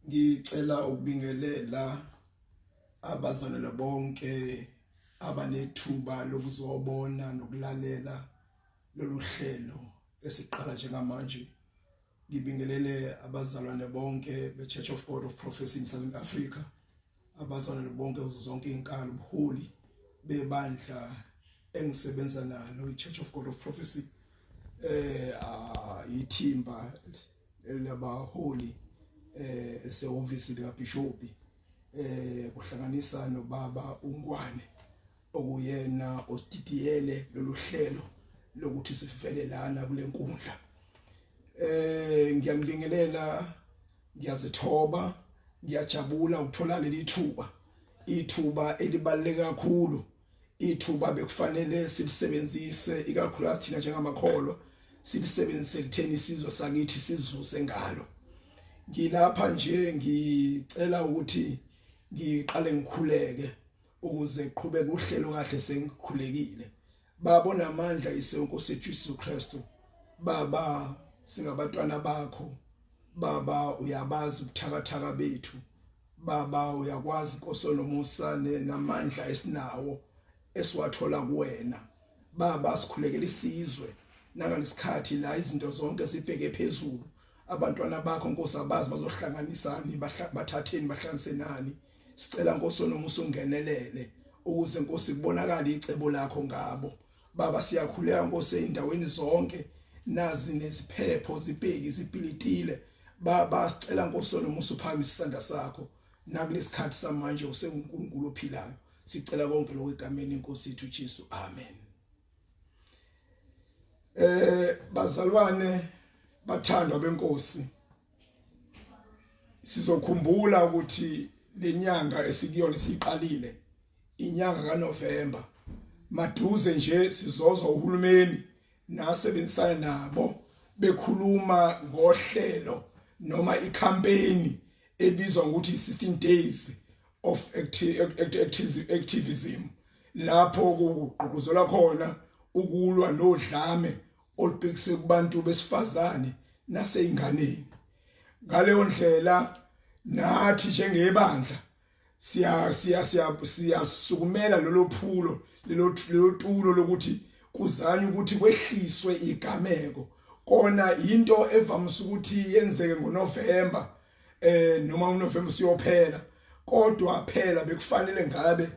Ngicela ukubingelela abazalwane bonke abanethuba lokuzobona nokulalela lolu hlelo esiqala njengamanje. Ngibingelele abazalwane bonke be-Church of God of Prophecy in Southern Africa, abazalwane bonke kuzo zonke izinkalo, ubuholi bebandla engisebenza nalo i-Church of God of Prophecy, ithimba labaholi esehhovisi likaBishop, kuhlanganisa nobaba uNgwane okuyena osididiyele lolu hlelo lokuthi sivele lana kule nkundla. Ngiyangibingelela, ngiyazithoba, ngiyajabula ukuthola leli thuba, ithuba elibaluleke kakhulu, ithuba bekufanele silisebenzise ikakhulukazi thina njengamakholwa, silisebenzise kutheni isizwe sakithi sizuze ngalo. Ngilapha nje ngicela ukuthi ngiqale ngikhuleke ukuze qhubeke uhlelo kahle. Sengikhulekile. Baba onamandla, isenkosi Jesu Kristu, Baba, singabantwana bakho. Baba, uyabazi ubuthakathaka bethu. Baba, uyakwazi, Nkosi onomusa namandla esinawo esiwathola kuwena. Baba, sikhulekela isizwe nangalesikhathi la izinto zonke zibheke phezulu. Abantwana bakho, Nkosi, abazi bazohlanganisani, bathatheni, bahlanganise nani. Sicela, Nkosi onomusa, ungenelele ukuze, Nkosi, kubonakala icebo lakho ngabo. Baba, siyakhuleka, Nkosi, endaweni zonke nazi neziphepho zibheki zipilitile. Baba, sicela, Nkosi onomusa, uphakamise isandla sakho nakulesikhathi samanje. UsenguNkulunkulu ophilayo. Sicela konke lokho egameni inkosi yethu Jesu, amen. Bazalwane bathandwa benkosi, sizokhumbula ukuthi lenyanga esikuyona siyiqalile, inyanga kaNovember. Maduze nje sizozwa uhulumeni nasebenzisana nabo bekhuluma ngohlelo noma icampaign ebizwa ngokuthi 16 days of activism, lapho kugqugquzelwa khona ukulwa nodlame olubhekiswe kubantu besifazane naseyinganeni. Ngaleyo ndlela nathi njengebandla siya siya siya siyasukumela lolo phulo, lelo tulo lokuthi kuzanywe ukuthi kwehliswe igameko. Kona into evamise ukuthi yenzeke ngoNovember, noma uNovember siyophela, kodwa phela bekufanele ngabe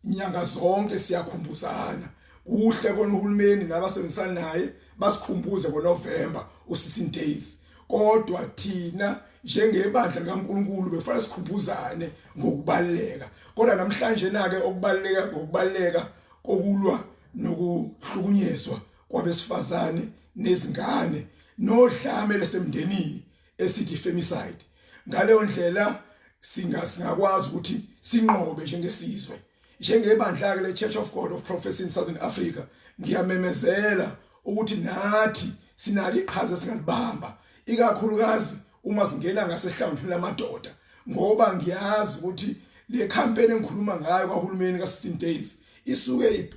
inyanga zonke siyakhumbuzana. Kuhle kona uhulumeni nabasebenzisana naye basikhumbuze ngoNovember u16 days, kodwa thina njengebandla likaNkuluNkulu bekufanele sikhumbuzane ngokubaluleka. Kodwa namhlanje na ke okubaluleka ngokubaluleka kokulwa nokuhlukunyezwa kwabesifazane nezingane nodlame lesemndenini esithi femicide. Ngaleyo ndlela singakwazi ukuthi sinqobe njengesizwe. Njengebandla ke le Church of God of Prophecy in Southern Africa, ngiyamemezela ukuthi nathi sinalo iqhaza singalibamba, ikakhulukazi uma singena ngasehlangothini lamadoda, ngoba ngiyazi ukuthi le campaign engikhuluma ngayo kahulumeni ka 16 days isuke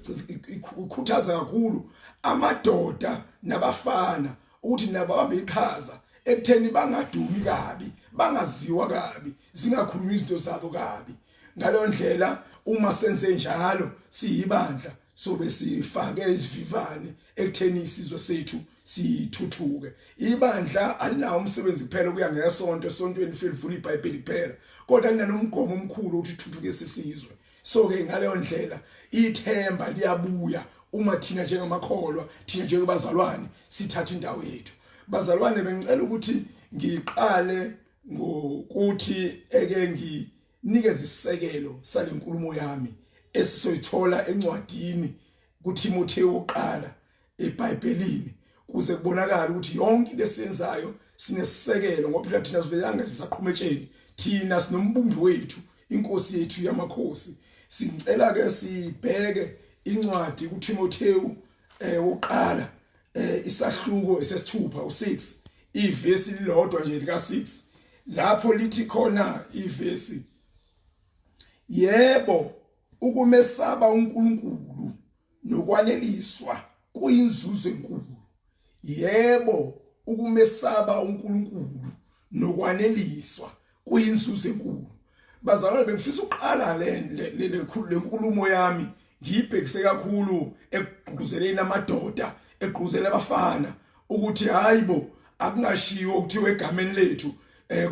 ikhuthaza kakhulu amadoda nabafana ukuthi nabo babambe iqhaza ekutheni bangadumi kabi, bangaziwa kabi, zingakhulumi izinto zabo kabi. Ngaleyo ndlela uma senze njalo siyibandla, sobe sifake isivivane ekutheni isizwe sethu sithuthuke. Ibandla alinawo umsebenzi kuphela ukuya ngesonto esontweni lifike iBhayibheli kuphela, kodwa linanomgomo omkhulu ukuthi thuthuke sisizwe. So ke ngaleyo ndlela ithemba liyabuya uma thina njengamakholwa, thina njengabazalwane, sithatha indawo yethu. Bazalwane, bengicela ukuthi ngiqale ngokuthi eke nginikeze isisekelo salenkulumo yami esisoyithola encwadini kuTimotheo wokuqala eBhayibhelini, kuze kubonakala ukuthi yonke into esiyenzayo sinesisekelo, ngoba phela thina sivelanga sisaqhumetsheni, thina sinombumbi wethu, inkosi yethu yamakhosi. Sicela ke sibheke incwadi kuTimotheo wokuqala, isahluko esesithupha, u6, ivesi lilodwa nje lika 6, lapho lithi khona ivesi: "Yebo, ukumesaba uNkulunkulu nokwaneliswa kuyinzuzo enkulu. Yebo, ukumesaba uNkulunkulu nokwaneliswa kuyinzuzo enkulu. Bazalwane, bengifisa ukuqala le lenkulumo yami ngiyibhekise kakhulu ekugqugquzeleni amadoda, egqugquzela abafana ukuthi hayibo, akungashiwo kuthiwe egameni lethu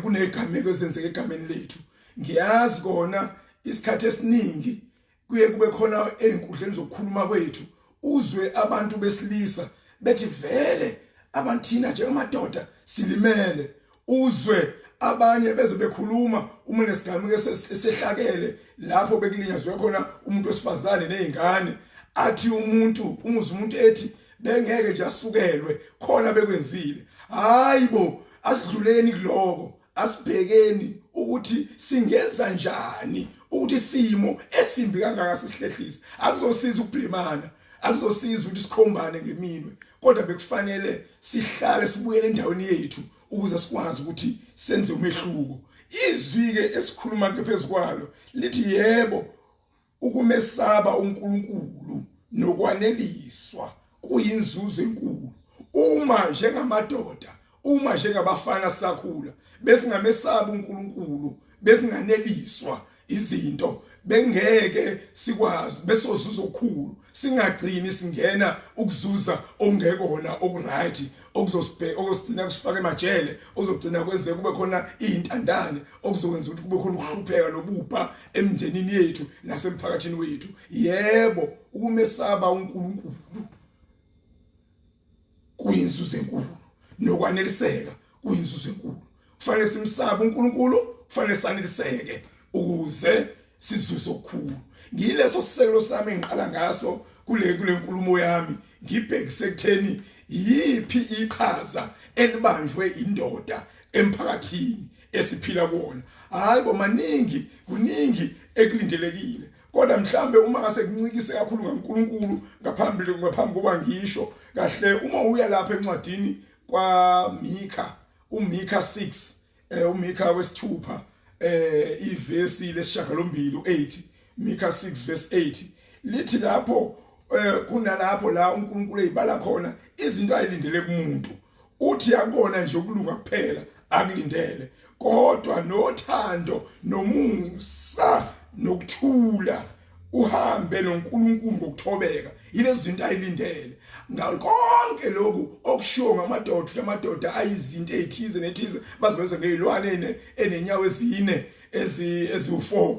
kunegameko ezenzeka egameni lethu. Ngiyazi kona isikhathi esiningi kuye kube khona ezinkundleni zokukhuluma kwethu uzwe abantu besilisa bethi vele abanthina njengamadoda silimele, uzwe abanye beze bekhuluma uma nesigameko esehlakele lapho bekulinyazwe khona umuntu wesifazane nezingane, athi umuntu umuze umuntu ethi bengeke nje asukelwe khona bekwenzile. Hayibo, asidluleni kuloko, asibhekeni ukuthi singenza njani ukuthi isimo esimbi kangaka sisihlehlise. Akuzosiza ukubhemana, akuzosiza ukuthi sikhombane ngeminwe, kodwa bekufanele sihlale sibuyele endaweni yethu ukuze sikwazi ukuthi senze umehluko. Izwi ke esikhuluma phezukwalo lithi yebo, ukumesaba uNkulunkulu nokwaneliswa kuyinzuzo enkulu. Uma njengamadoda, uma njengabafana sakhula besingamesaba uNkulunkulu, besinganeliswa izinto, bengeke sikwazi, besozuza okukhulu, singagcini singena ukuzuza okungekona okuright, okuzosigcina kusifaka emajele, okuzogcina kwenze kube khona izintandane, okuzokwenza ukuthi kube khona ukuhlupheka nobubha emndenini yethu nasemphakathini wethu. Yebo, ukumesaba uNkulunkulu kuyinzuzo enkulu, nokwaneliseka kuyinzuzo enkulu. Kufanele simsabe uNkulunkulu, kufanele saneliseke ukuze sizuze okukhulu. Ngileso sisekelo sami engiqala ngaso kule nkulumo yami, ngibhekise ekutheni yiphi iqhaza elibanjwe indoda emphakathini esiphila kuwona. Hayibo, maningi, kuningi ekulindelekile, kodwa mhlambe uma ngase kuncikise kakhulu ngaNkulunkulu ngaphambi kokuba ngisho kahle, uma uya lapha encwadini kwaMika, uMika 6, uMika wesithupha, ivesi lesishiyagalombili u8, Mika 6 verse 8 lithi lapho kunalapho la uNkulunkulu ezibala khona izinto ayilindele kumuntu. Uthi akona nje ukulunga kuphela akulindele, kodwa nothando nomusa nokuthula, uhambe noNkulunkulu ngokuthobeka. Yilezi zinto ayilindele. Konke lokhu okushiwo ngamadoda, amadoda ayizinto ezithize nethize, bazibenza ngezilwane enenyawo ezine eziwu4,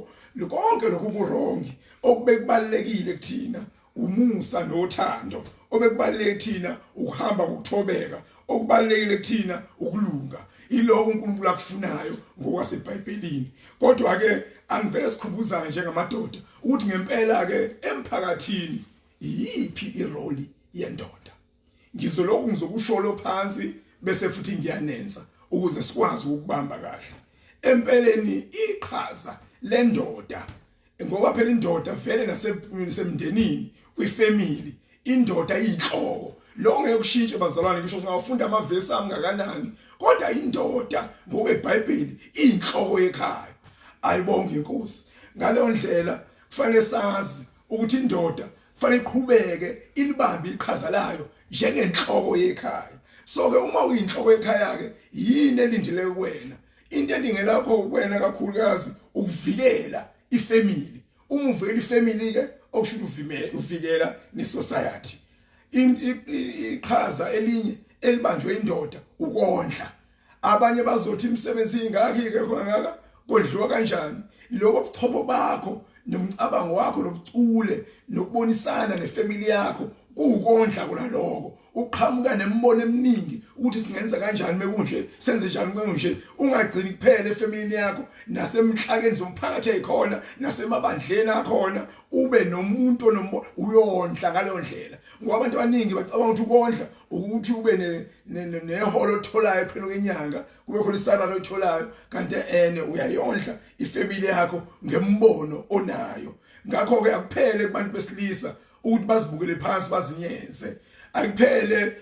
konke lokhu kuwrong. Okubekubalekile kuthina umusa nothando, obekubalekile kuthina ukuhamba ngokuthobeka, okubalekile kuthina ukulunga. Iloko uNkulunkulu akufunayo ngokwaseBhayibhelini. Kodwa ke angivele sikhumbuzane njengamadoda ukuthi ngempela ke emphakathini iyiphi irole yendoda. Ngizolokhu ngizokusholo phansi bese futhi ngiyanensa ukuze sikwazi ukubamba kahle. Empeleni iqhaza lendoda, ngoba phela indoda vele nasemndenini, kwifamily, indoda iyinhloko. Lo ngeke kushintshe bazalwane, ngisho singawafunda amavesi angakanani, kodwa indoda ngokweBhayibheli iyinhloko yekhaya. Ayibonge inkosi. Ngaleyo ndlela kufanele sazi ukuthi indoda kufanele iqhubeke ilibambe iqhaza layo njengenhloko yekhaya. So ke uma uyinhloko yekhaya ke yini elindele kuwena? Into elingela kho kuwena kakhulukazi ukuvikela ifamily. Uma uvikela ifamily ke okusho ukuthi uvikela nesociety. Iqhaza elinye elibanjwe indoda ukondla. Abanye bazothi imisebenzi ingakhi ke khona ngaka, kondliwa kanjani? Lokho buchopho bakho nomcabango wakho nobucule nokubonisana nefamily yakho kuwukondla kunaloko. Uqhamuka nembono eminingi ukuthi singenza kanjani mekunje, senze njani mekunje. Ungagcini kuphela efamily yakho, nasemhlakeni zomphakathi ezikhona, nasemabandleni akhona, ube nomuntu onombono, uyondla ngaleyo ndlela. Ngoba abantu abaningi bacabanga ukuthi ukondla ukuthi ube neholo otholayo phela kwenyanga, kube khona isalary oyitholayo, kanti ene uyayondla ifamily yakho ngembono onayo. Ngakho ke akuphele kubantu besilisa ukuthi bazibukele phansi bazinyenze. Akuphele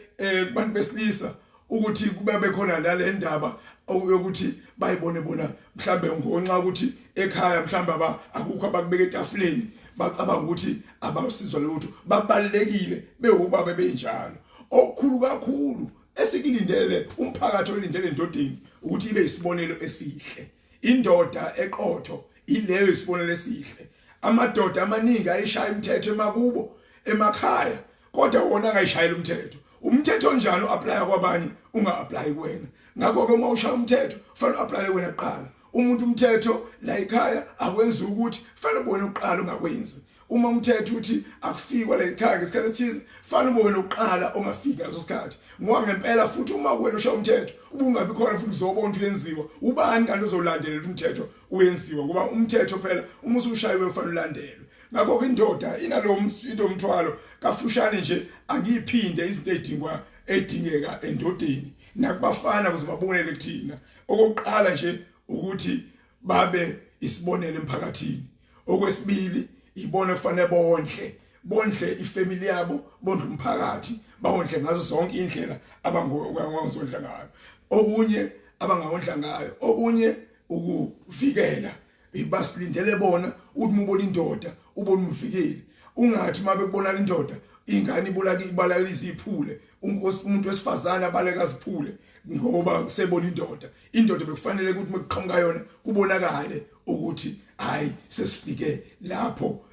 kubantu besilisa ukuthi kube bekhona nale ndaba yokuthi bayibone bona mhlambe ngonxa ukuthi ekhaya mhlambe akukho abakubeka etafuleni, bacabanga ukuthi abasizwa lutho. Babalekile bewubaba benjalo. Okukhulu kakhulu esikulindele umphakathi olindele endodeni ukuthi ibe isibonelo esihle. Indoda eqotho ileyo isibonelo esihle. Amadoda amaningi ayishaya imithetho emakubo, emakhaya, kodwa wona angayishayela umthetho. Umthetho onjani u-aplaya kwabanye unga-aplayi kuwena? Ngakho-ke uma ushaya umthetho kufanele u-aplaye kuwena kuqala. Umuntu umthetho la ekhaya akwenzi ukuthi kufanele ubone uqala ungakwenzi. Uma umthetho uthi akufikwa la ekhaya ngesikhathi esithize, kufanele ube wena uqala ongafiki ngaleso sikhathi. Ngoba ngempela futhi uma wena ushaya umthetho ubungabi khona futhi uzobona ukuthi uyenziwa. Ubani kanti ozolandelela umthetho uyenziwa? Ngoba umthetho phela uma usushayiwe ufanele ulandelwe. Ngakho-ke indoda inalowo mthwalo. Kafushane nje angiyiphinde izinto ezidingwa edingeka endodeni nakubafana ukuze babonele kuthina. Okokuqala nje ukuthi babe isibonelo emphakathini. Okwesibili, ibona kufanele bondle bondle ifamily yabo, bondle umphakathi, bawondle ngazo zonke indlela abangozondla ngayo. Okunye abangawondla ngayo, okunye ukuvikela. Ibasilindele bona ukuthi mubona indoda ubona umvikeli. Ungathi uma bekubona indoda ingane ibulaka ibalaka iziphule, unkosi umuntu wesifazane abaleka aziphule ngoba sebona indoda. Indoda bekufanele ukuthi mekuqhamuka yona kubonakale ukuthi hayi sesifike lapho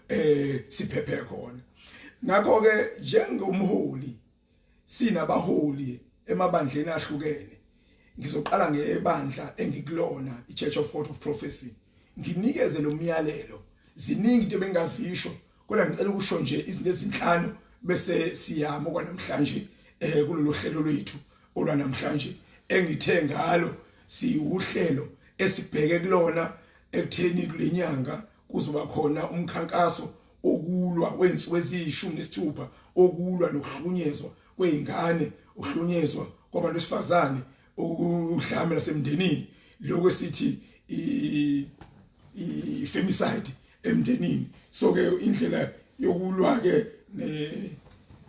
siphephe khona. Ngakho ke njengomholi sinabaholi emabandleni ahlukene. Ngizoqala ngebandla engikulona, iChurch of God of Prophecy. Nginikeze lo myalelo. Ziningi into ebengazisho, kodwa ngicela ukusho nje izinto ezinhlanu bese siyama kwanamhlanje kulolu hlelo lwethu olwanamhlanje engithe ngalo siwuhlelo esibheke kulona ekutheni kulenyanga kuzoba khona umkhankaso okulwa wensuku eziyishumi nesithupha okulwa nokuhlukunyezwa kwezingane, ukuhlukunyezwa kwabantu besifazane, udlame lasemndenini, lokho esithi i femicide emndenini. So ke indlela yokulwa ke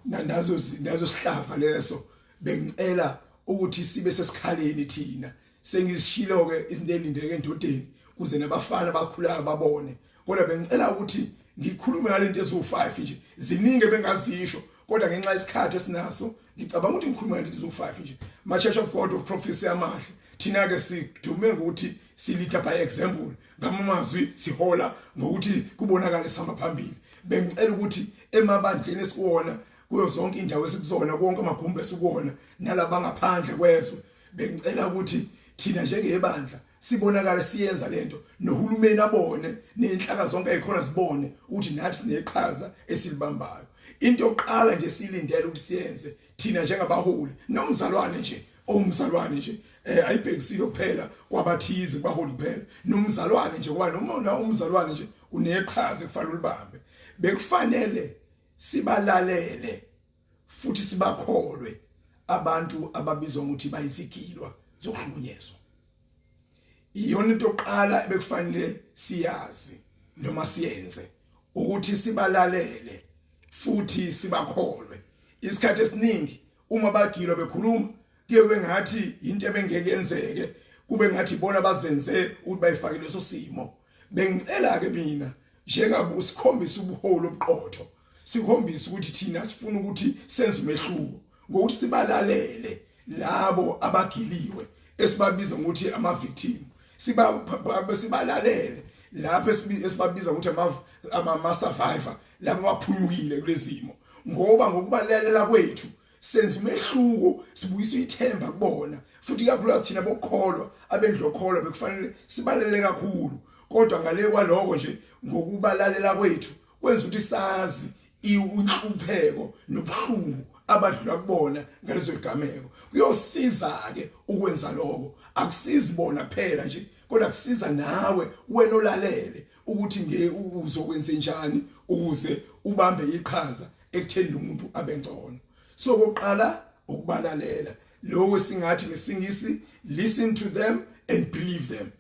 nazo nazo sihlava leso, bengicela ukuthi sibe sesikhaleni thina. Sengizishilo ke izinto elindeleke endodeni kuze nabafana bakhulayo babone, kodwa bengicela ukuthi ngikhulume ngalento eziwu5 nje. Ziningi bengazisho, kodwa ngenxa yesikhathi esinaso ngicabanga ukuthi ngikhulume ngalento eziwu5 nje. Ma Church of God of Prophecy amahle, thina ke sidume ngokuthi si-lead by example. Ngamazwi sihola ngokuthi kubonakale sihamba phambili. Bengicela ukuthi emabandleni esikuwona, kuyo zonke indawo esikuzona, konke amagumbi esikuwona nalaba ngaphandle kwezwe, bengicela ukuthi thina njengebandla sibonakale siyenza lento, nohulumeni abone, nezinhlaka zonke ezikhona zibone ukuthi nathi sineqhaza esilibambayo. Into yokuqala nje silindele ukuthi siyenze thina njengabaholi nomzalwane nje, owumzalwane nje, ayibhekisile kuphela kwabathize kubaholi kuphela, nomzalwane nje, ngoba noma umzalwane nje uneqhaza ekufanele ulibambe. Bekufanele sibalalele futhi sibakholwe abantu ababizwa ngokuthi bayizigilwa zokuhlukunyezwa. Iyona into yokuqala ebekufanele siyazi noma siyenze, ukuthi sibalalele futhi sibakholwe. Isikhathi esiningi uma bagilwa bekhuluma kuye bengathi into ebengeke yenzeke, kube ngathi bona bazenze ukuthi bayifake leso simo. Bengicela ke mina njengabe sikhombisa ubuholi obuqotho, sikhombisa ukuthi thina sifuna ukuthi senze umehluko ngokuthi sibalalele labo abagiliwe esibabiza ngokuthi ama victim, sibalalele lapho esibabiza ngokuthi ama survivor, labo abaphunyukile kulezimo, ngoba ngokubalalela kwethu senza umehluko, sibuyisa ithemba kubona. Futhi ikakhulukazi thina bokukholwa, abendlokholwa, bekufanele sibalele kakhulu. Kodwa ngale kwaloko nje, ngokubalalela kwethu kwenza ukuthi sazi inhlupheko nobuhlungu abadlula kubona ngalezo zigameko. Kuyosiza ke ukwenza lokho, akusizi bona kuphela nje, kodwa kusiza nawe wena olalele ukuthi nge uzokwenza njani ukuze ubambe iqhaza ekutheni lo muntu abe ngcono. So kokuqala ukubalalela, lokho singathi ngesingisi listen to them and believe them.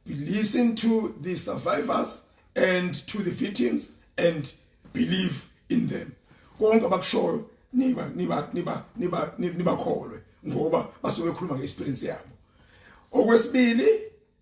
Listen to the survivors and to the victims and believe in them. Konke abakushoyo niba niba niba niba nibakholwe, ngoba basuke bekhuluma ngeexperience yabo. Okwesibili,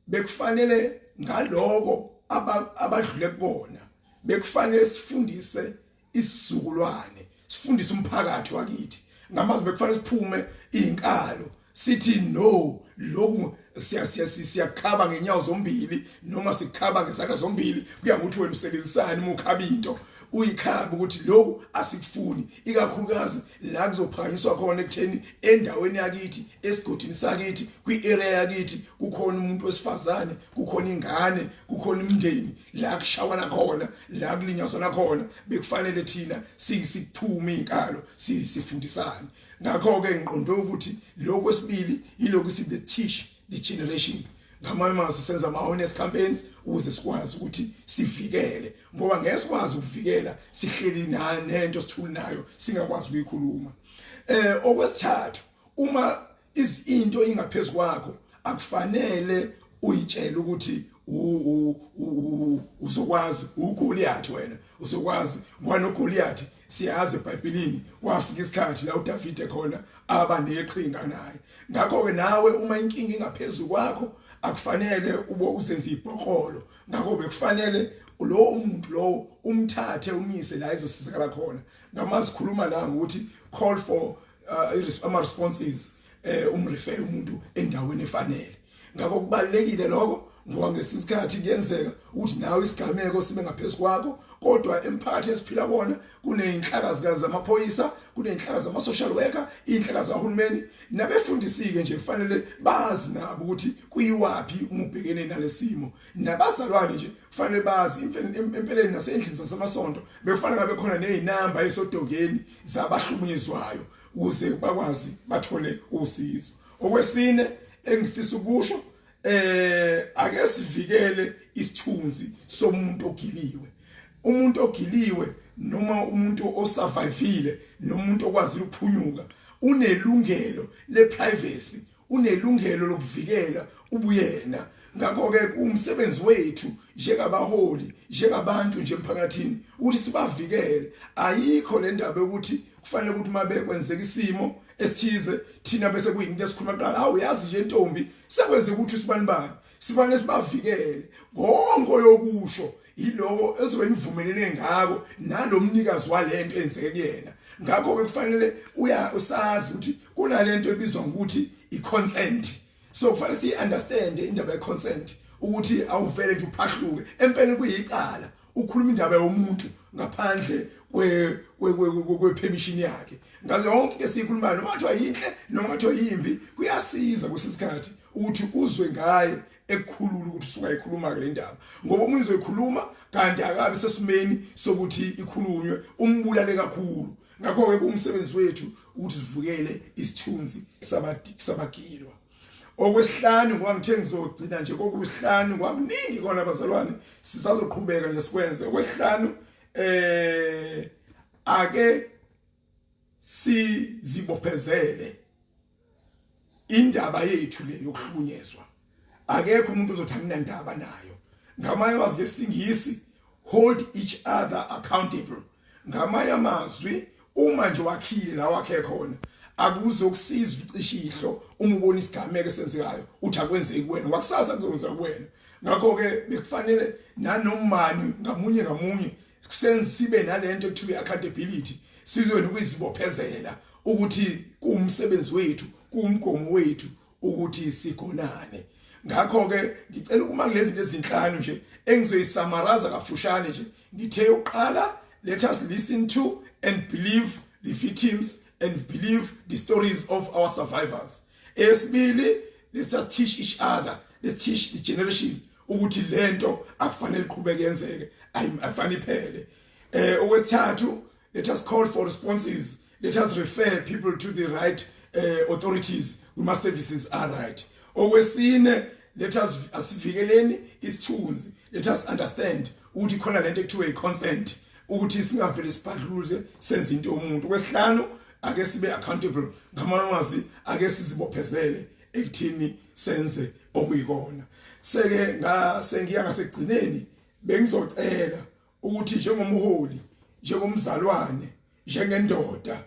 bekufanele ngaloko abadlule kubona bekufanele sifundise isizukulwane, sifundise umphakathi wakithi. Ngamazwi bekufanele siphume izinkalo sithi no, lokhu Siyakhaba ngenyawo zombili noma sikhaba ngezandla zombili, kuya ngokuthi wena usebenzisani uma ukhaba into, uyikhaba ukuthi lokhu asikufuni, ikakhulukazi la kuzophakanyiswa khona ekutheni endaweni yakithi, esigodini sakithi, kwi-area yakithi kukhona umuntu wesifazane, kukhona ingane, kukhona imindeni la kushawana khona, la kulinyazwana khona. Bekufanele thina sikuphume inkalo, sifundisane. Ngakho ke ngiqonde ukuthi lokho kwesibili yilokhu sibe teach the generation. Ngamanye amazwi, senza ama awareness campaigns ukuze sikwazi ukuthi sivikele, ngoba ngeke sikwazi ukuvikela sihleli nento sithuli nayo, singakwazi ukuyikhuluma. Okwesithathu, uma izinto ingaphezulu kwakho, akufanele uyitshele ukuthi uzokwazi, uGoliath wena uzokwazi, ngoba noGoliath siyazi eBhayibhelini wafika isikhathi la uDavide khona aba neqhinga naye. Ngakho ke nawe uma inkinga ingaphezulu kwakho, akufanele ube uzenze ibhokolo. Ngakho bekufanele lo muntu lo umthathe, umise la ezosizakala khona. Ngamazikhuluma la ngokuthi call for ama responses, umrefer umuntu endaweni efanele. Ngakho kubalekile lokho, ngoba ngesikhathi kuyenzeka ukuthi nawe isigameko sibe ngaphezulu kwakho, kodwa emphakathini esiphila kona kuneyinhlaka zamaphoyisa, kuneyinhlaka zama social worker, inhlaka zahulumeni, nabefundisike nje kufanele bazi nabo ukuthi kuyiwaphi uma ubhekene nalesimo. Nabazalwane nje kufanele bazi empeleni, nasendlini zasemasonto bekufanele ngabe khona nezinamba esodongeni zabahlukunyezwayo ukuze bakwazi bathole usizo. Okwesine engifisa ukusho, ake sivikele isithunzi somuntu ogiliwe. Umuntu ogiliwe noma umuntu osurvivile nomuntu okwazile ukuphunyuka unelungelo leprivacy, unelungelo lokuvikela ubuyena. Ngakho ke umsebenzi wethu njengabaholi, njengabantu nje emphakathini, ukuthi sibavikele. Ayikho le ndaba yokuthi kufanele ukuthi uma bekwenzeka isimo esithize thina bese kuyinto esikhuluma kuqala, "Hawu, uyazi nje intombi, sekwenze ukuthi usibani bani." Sifanele sibavikele. Konke yokusho yiloko ezobe nivumelene ngako nalomnikazi walento enzeke kuyena. Ngakho ke kufanele uya usazi ukuthi kunalento ebizwa ngokuthi i-consent, so kufanele siyi-understand indaba ye-consent, ukuthi awuvele nje uphahluke. Empeleni kuyicala ukhuluma indaba yomuntu ngaphandle kwe permission yakhe. Ngazo yonke into esiyikhulumayo, noma kuthiwa yinhle noma kuthiwa yimbi, kuyasiza kwesikhathi ukuthi uzwe ngaye ekukhulula ukuthi usuka ekhuluma ke le ndaba, ngoba umuntu uzoyikhuluma kanti akabi sesimeni sokuthi ikhulunywe, umbulale kakhulu. Ngakho ke kumsebenzi wethu ukuthi sivukele isithunzi sabagilwa. Okwesihlanu, ngoba ngithe ngizogcina nje kokuhlanu, kwakuningi kona abazalwane, sisazoqhubeka nje sikwenze. Okwesihlanu, ake sizibophezele indaba yethu le yokuhlukunyezwa. Akekho umuntu ozothi ndaba nayo. Ngamanye amazwi ngesingisi, hold each other accountable. Ngamanye amazwi, uma nje wakhile la wakhe khona, akuzokusiza ucisha ihlo uma ubona isigameko esenzekayo uthi akwenzeki kuwena, wakusasa kuzokwenzeka kuwena. Ngakho ke bekufanele nanomani ngamunye ngamunye kusenze sibe nalento ekuthiwa accountability, sizwe nokuzibophezela ukuthi kuwumsebenzi wethu, kuwumgomo wethu ukuthi sigonane. Ngakho ke ngicela uma kulezi zinto ezinhlanu nje engizoyisummarize kafushane nje, ngithe yokuqala, let us listen to and believe the victims and believe the stories of our survivors. Esibili, let's just teach each other, let's teach the generation ukuthi lento akufanele iqhubeke yenzeke, ayifanele iphele. Okwesithathu, let us call for responses, let us refer people to the right authorities kuma services are right. Okwesine, let us asivikeleni isithunzi, let us understand ukuthi khona lento ekuthiwa i-consent, ukuthi singavele sibhadluluze senze into yomuntu. Kwesihlanu, ake sibe accountable. Ngamanye ake sizibophezele ekuthini senze okuyikona. Seke ngasengiya ngasekugcineni, bengizocela ukuthi njengomholi, njengomzalwane, njengendoda,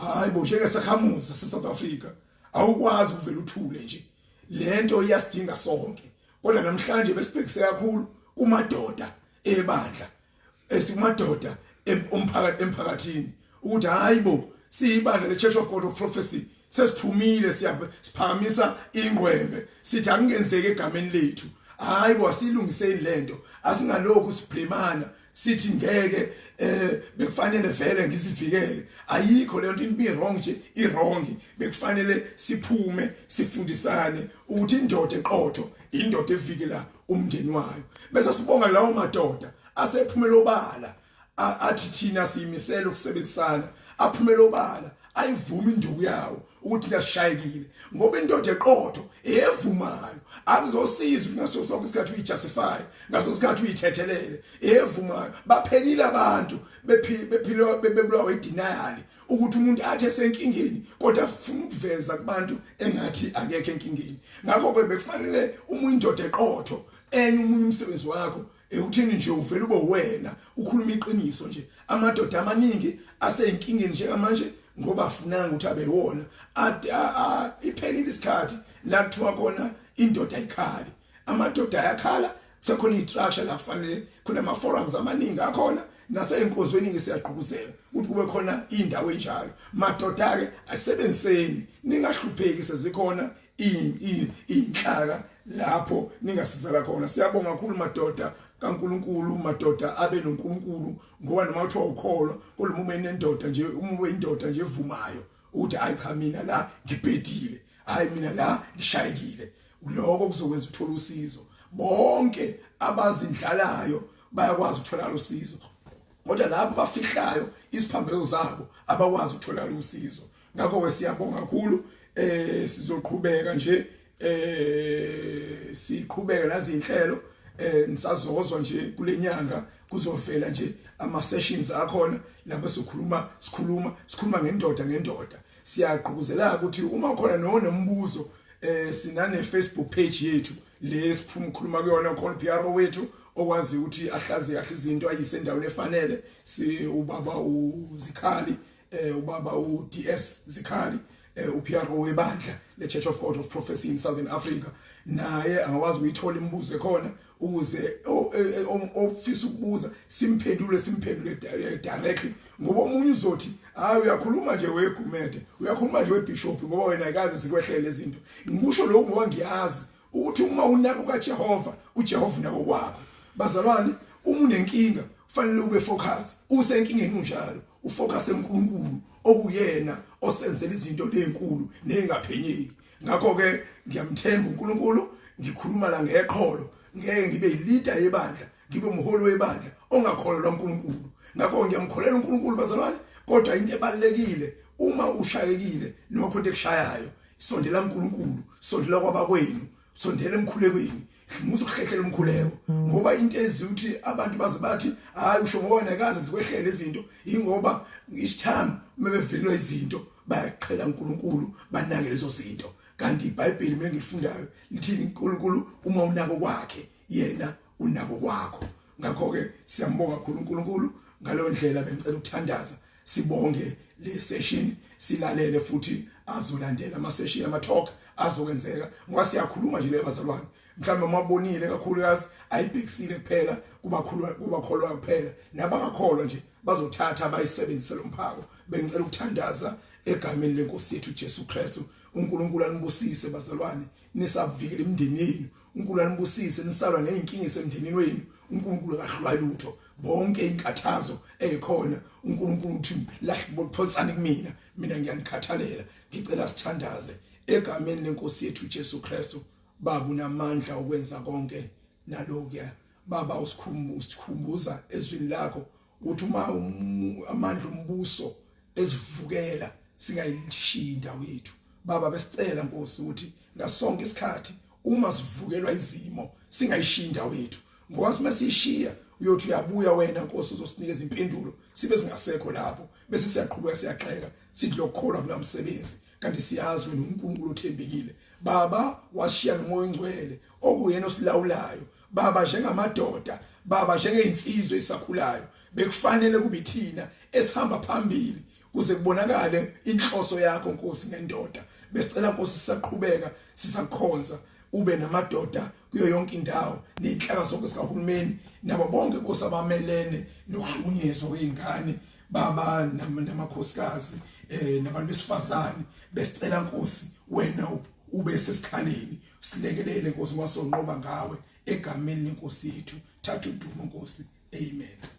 hayi bo, njengesakhamuzi sase-South Africa, awukwazi ukuvela uthule nje. Lento iyasidinga sonke, kodwa namhlanje besibhekise kakhulu kumadoda ebandla, esikumadoda umphakathi emphakathini, ukuthi hayi bo, siyibandla le Church of God of Prophecy. Sesiphumile, siphakamisa ingqwembe, sithi akungenzeki egameni lethu. Hayi bo, asilungiseni lento, asingalokhu sibhemana sithi ngeke, bekufanele vele ngisivikele. Ayikho leyo nto, into wrong nje, i wrong. Bekufanele siphume sifundisane ukuthi indoda eqotho indoda evikela umndeni wayo. Bese sibonga lawo madoda asephumela obala athi thina siyimisela ukusebenzisana, aphumela obala ayivuma induku yawo ukuthi nasishayekile, ngoba indoda eqotho evumayo. Akuzosiza ngaso sonke isikhathi uyijustify, ngaso isikhathi uyithethelele, evumayo. Baphelile abantu bephila bebulawa idenial, ukuthi umuntu athi esenkingeni kodwa afuna ukuveza kubantu engathi akekho enkingeni. Ngakho ke bekufanele uma indoda eqotho, enye umunye umsebenzi wakho ekuthini nje uvela ube wena ukhuluma iqiniso nje. Amadoda amaningi aseyinkingeni njengamanje ngoba afunanga ukuthi abe wona. Iphelile isikhathi la kuthiwa khona indoda ayikhali, amadoda ayakhala. Sekhona istructure la kufanele khona ama forums amaningi akhona, naseyinkonzweni ngisiyagqugquzela ukuthi kube khona indawo enjalo. Madoda ke, asebenziseni, ningahlupheki, sezikhona inhlaka lapho ningasizala khona. Siyabonga kakhulu madoda kaNkuluNkulu, madoda abe noNkulunkulu, ngoba noma uthiwa ukholwa kodwa uma nendoda nje, uma ube indoda nje evumayo ukuthi hayi cha, mina la ngibhedile, hayi mina la ngishayekile, lokho kuzokwenza uthola usizo. Bonke abazindlalayo bayakwazi ukuthola usizo, kodwa lapho bafihlayo isiphambeko zabo abakwazi ukuthola usizo. Ngakho ke siyabonga kakhulu. Sizoqhubeka nje, siqhubeke nazinhlelo, nisazozwa nje kulenyanga kuzovela nje ama sessions akhona lapho sikhuluma sikhuluma ngendoda ngendoda. Siyagqugquzela ukuthi uma khona nonombuzo, sinane Facebook page yethu le siphuma khuluma kuyona, khona PRO wethu okwazi ukuthi ahlaze kahle izinto ayise endaweni efanele, si ubaba uZikhali, ubaba uDS Zikhali, uPRO webandla le Church of God of Prophecy in Southern Africa. Naye angakwazi ukuyithola imibuzo ekhona ukuze ofisa ukubuza simphendule directly, ngoba omunye uzothi hayi, uyakhuluma nje weGumede, uyakhuluma nje webishop, ngoba wena ayikaze sikwehlele izinto. Ngikusho lokhu ngoba ngiyazi ukuthi uma unako kaJehova, uJehova unako kwakho. Bazalwane, uma unenkinga kufanele ube focus, usenkingeni unjalo ufocus eNkulunkulu okuyena osenzela izinto lezinkulu nezingaphenyeki. Ngakho ke ngiyamthemba uNkulunkulu, ngikhuluma la ngeqholo, ngeke ngibe yileader yebandla, ngibe umholi webandla ongakholelwa uNkulunkulu. Ngakho ngiyamkholela uNkulunkulu bazalwane, kodwa into ebalekile, uma ushayekile nokho into ekushayayo, sondela uNkulunkulu, sondela kwabakwenu, sondela emkhulekweni, musu kuhlehlela umkhuleko, ngoba into ezithi abantu baze bathi hayi, usho ngoba nakaze zikwehlele izinto, ingoba each time mebevelelwa izinto bayaqhela uNkulunkulu, banake lezo zinto. Kanti iBhayibheli mina ngilifundayo lithi uNkulunkulu uma unako kwakhe, yena unako kwakho. Ngakho ke siyambonga kakhulu uNkulunkulu ngaleyo ndlela. Bengicela ukuthandaza, sibonge le session, silalele futhi azolandela ama session, ama talk azokwenzeka, ngoba siyakhuluma nje le bazalwane. Mhlawumbe mabonile kakhulukazi ayibhekisile kuphela kubakhulwa, kubakholwa kuphela, nabangakholwa nje bazothatha bayisebenzise lo mphako. Bengicela ukuthandaza egameni lenkosi yethu Jesu Kristu. uNkulunkulu anibusise bazalwane, nisavikela imindeni yenu. uNkulunkulu anibusise nisalwa nezinkinga esemndenini wenu. uNkulunkulu akahlulwa lutho, bonke inkathazo ezikhona uNkulunkulu uthi lahlphonsani kumina, mina ngiyanikhathalela. Ngicela sithandaze egameni lenkosi yethu Jesu Kristu. Baba, unamandla okwenza konke nalokuya. Baba, usikhumbuza ezwini lakho ukuthi uma amandla ombuso ezivukela, singayishiya indawo yethu. Baba, besicela Nkosi ukuthi ngasonke isikhathi uma sivukelwa izimo singayishiya indawo yethu, ngoba sima siyishiya uyothi uyabuya wena Nkosi uzosinikeza impendulo sibe singasekho lapho, bese siyaqhubeka siyaxeka sithi lokukholwa kunamsebenzi, kanti siyazi wena uNkulunkulu othembekile. Baba, washiya noMoya oNgcwele okuyena osilawulayo. Baba, njengamadoda, baba, njengeinsizwe esakhulayo, bekufanele kube thina esihamba phambili kuze kubonakale inhloso yakho Nkosi ngendoda. Besicela Nkosi, sisaqhubeka sisakhonza, ube namadoda kuyo yonke indawo nezinhlaka zonke zikahulumeni nabo bonke Nkosi abamelene nokuhlukunyezwa kwezingane, baba, namakhosikazi eh nabantu besifazane besicela Nkosi wena ube sesikhaleni silekelele Nkosi ngoba sonqoba ngawe egameni lenkosi yethu. Thatha udumo Nkosi. Amen.